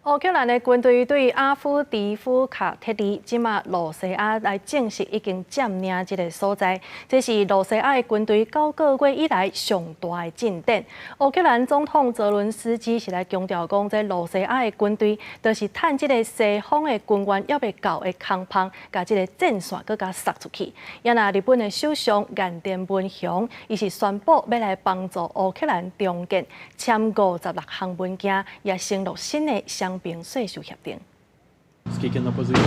烏克蘭的軍隊對阿夫迪夫卡撤離，這馬羅西亞來證實已經佔領這个所在。這是羅西亞的軍隊9個月以來上大的進展。烏克蘭總統澤倫斯基是來強調講，這羅西亞的軍隊就是趁這個西方的軍援猶未到的空縫，共這个戰線閣共殺出去。也若日本的首相岸田文雄，伊是宣布欲來幫助烏克蘭重建，簽56項文件，也承諾新的雙邊稅收協定。 Скільки на позиції?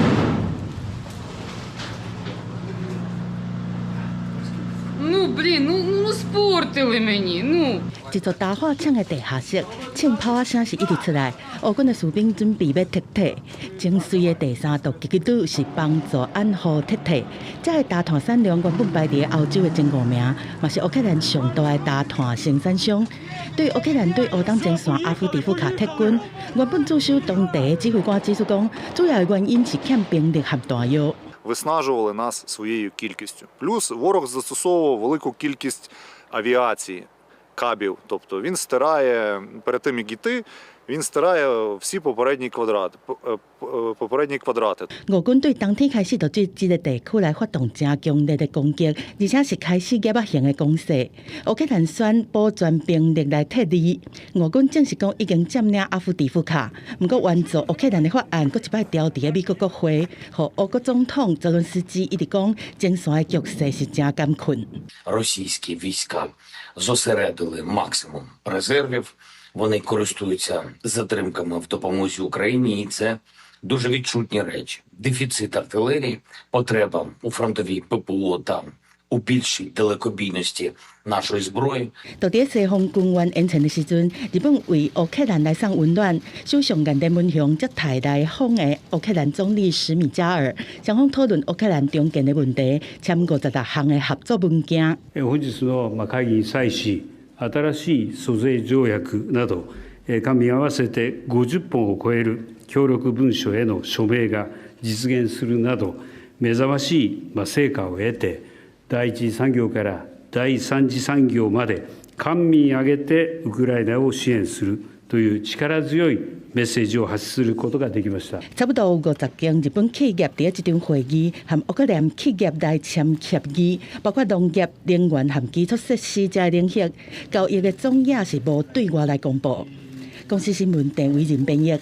Ну, блин, ну, ну спортили мені, ну. 一座焦化廠的地下室，槍炮仔聲是一直出來。烏軍的士兵準備欲撤退，前線的第三突擊隊是幫助掩護撤退。這个焦炭產量原本排佇歐洲的前五名，嘛是烏克蘭上大的焦炭生產商。對烏克蘭對烏東前線阿夫迪夫卡撤軍，原本駐守當地的指揮官指出講，主要的原因是欠兵力和彈藥。 Виснажували нас своєю кількістю. Плюс ворог застосовував велику кількість авіації, кабів. Тобто він стирає перед тим, як іти, він стирає всі попередні квадрати. Попередні квадрати. 俄軍對當天開始就對這个地區來發動誠強烈的攻擊，而且是開始夾仔型的攻勢。烏克蘭宣布全兵力來撤離，俄軍證實講已經佔領阿夫迪夫卡。毋過援助烏克蘭的法案，閣一擺調佇美國國會，予烏國總統澤倫斯基一直講前線的局勢是誠艱困。 Російські війська зосередили максимум резервів. Вони користуються затримками в допомозі Україні, і це дуже відчутні речі. Дефіцит артилерії, потреба у фронтовій ППО та у більшій далекобійності нашої зброї. 就佇西方軍援延前的時陣，日本為烏克蘭來送溫暖。首相岸田文雄接待來訪的烏克蘭總理史米加爾，雙方討論烏克蘭重建的問題，簽56項的合作文件。本日の会議に際し、新しい租税条約など、官民合わせて50本を超える協力文書への署名が実現するなど、目覚ましい成果を得て、第一次産業から第三次産業まで官民挙げてウクライナを支援するという力強いメッセージを発することができました。差不多有50間日本企業佇這場會議，和烏克蘭企業來簽協議，包括農業、能源和基礎設施這領域。交易的總額是無對外來公布。公視新聞鄭惟仁編譯。